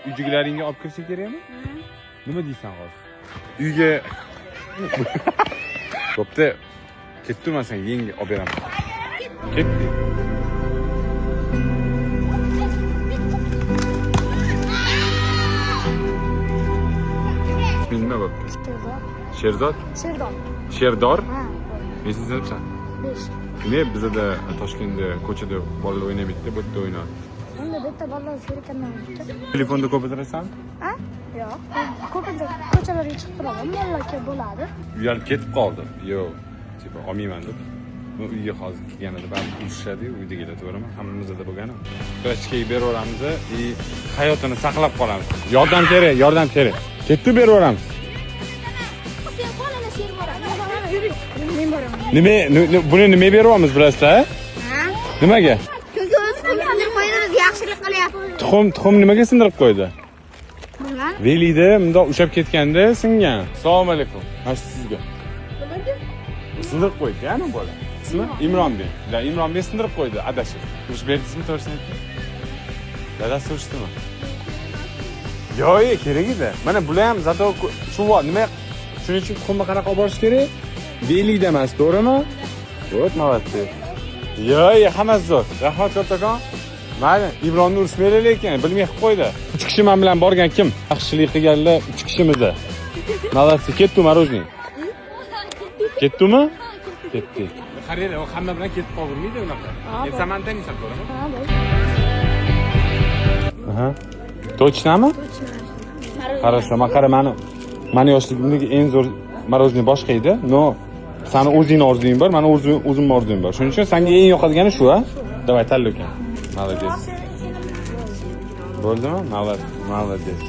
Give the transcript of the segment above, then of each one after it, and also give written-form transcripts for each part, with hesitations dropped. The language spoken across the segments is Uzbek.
Uydagilaringga olib kirsa kerakmi? Nima deysan hozir? Uyga. Bo'pti. Ketdim, man senga yangi olib beraman. Ketdik. Isming nima bo'pti? Sherzod. Sherzod? Sherdor. Sherdor? Ha. Nechinchi sinfsan? 5. Ne bizada Toshkentda ko'chada bolalar o'ynamaydi, bu yerda o'ynaydi. Unda bitta bolalar sherikkandan o'tdi. Telefonda ko'p o'tirasan? Ha? Yo'q. Ko'pincha ko'chalarga chiqib turaman, bolalar kelib bo'ladi. Uyalib ketib qoldi. Yo'q, типа olmayman deb. Bu uyga hozir kelganida baribir urishadi uydagilar, to'g'rimi? Hammamizda bo'lgani. Vrachga beraveramiz и hayotini saqlab qolamiz. Yordam kerak, yordam kerak. Ketdi, beraveramiz. Sen qo'lini sher boradi. Yuring. Men boraman. Nima buni nima beryapmiz, bilasizlar? Ha? Nimaga? Chunki o'zi sindirib qo'ydi, bizga yaxshilik qilyapti. Tuxum nimaga sindirib qo'ydi? Bilmadim. Velida bundoq ushlab ketganda singan. Assalomu alaykum. Mana shu sizga. Nimaga? Sindirib qo'ydi, ya'ni bola. Ismi Imronbek. Да, Imronbek sindirib qo'ydi, adashib. Urush berdingizmi, to'g'risini ayting? Dadasi urishdimi? Yo'q, kerak edi. Mana bular ham зато shu nima, shuning uchun tuxumni qanaqa olib borish kerak? Velikda emas, to'g'rimi? Вот, молодцы. Yo'q, hammasi zo'r. Rahmat kattakon. Mayli, Imronni urishmaylar lekin, bilmay qilib qo'ydi. 3 kishi men bilan borgan kim? Yaxshilik qilganlar 3 kishimiz. Молодцы, ketdi мороженое. Ketdimi? Ketdi. Qaranglar, u hamma bilan ketib qolavermaydi unaqa. Endi sen meni taniysan, to'g'rimi? Ha, bo'ldi. Aha. Точно mi? Хорошо, man qara, mani yoshligimdagi eng zo'r мороженое boshqa edi. Но, sani o'zingni orzuying bor, mani o'zimni orzuyim bor. Shuning uchun senga eng yoqadigani shu, a? Давай, tanla ukam. Молодец. Bo'ldimi? Молодец, молодец.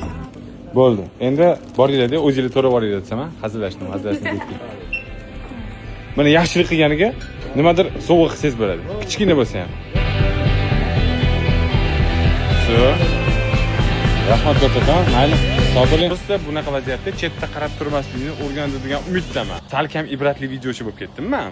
Bo'ldi. Endi boringlar, o'zinglar to'g'ri boringlar desam, hazillashdim, hazillashdim ketdik. Mana yaxshilik qilganiga nimadir sovg'a qilsangiz bo'ladi. Kichkina bo'lsa ham. Всё. Rahmat kattakon, mayli. Sog' bo'ling. Просто bunaqa vaziyatda chetda qarab turmaslikni o'rgandi degan umiddaman. Salkam ibratli videochi bo'lib ketdim man.